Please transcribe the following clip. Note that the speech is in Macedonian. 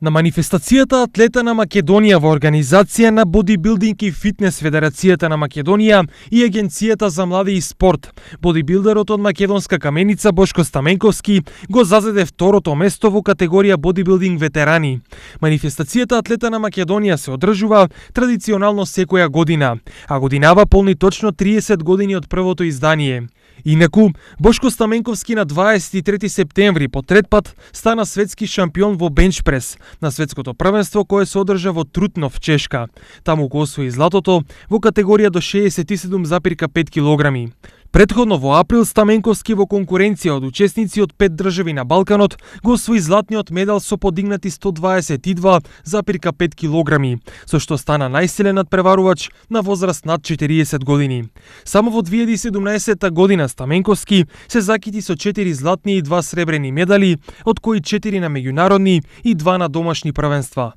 На манифестацијата Атлета на Македонија во организација на Бодибилдинг и Фитнес Федерацијата на Македонија и Агенцијата за млади и спорт, бодибилдерот од Македонска Каменица Бошко Стаменковски го зазеде второто место во категорија бодибилдинг ветерани. Манифестацијата Атлета на Македонија се одржува традиционално секоја година, а годинава полни точно 30 години од првото издание. Инаку, Бошко Стаменковски на 23 септември по трет пат стана светски шампион во бенчпрес на светското првенство кое се одржа во Трутнов, Чешка. Таму го освои златото во категорија до 67,5 килограми. Претходно во април Стаменковски во конкуренција од учесници од 5 држави на Балканот го освои златниот медал со подигнати 122,5 килограми, со што стана најсилен надпреварувач на возраст над 40 години. Само во 2017 година Стаменковски се закити со 4 златни и 2 сребрени медали, од кои 4 на меѓународни и 2 на домашни првенства.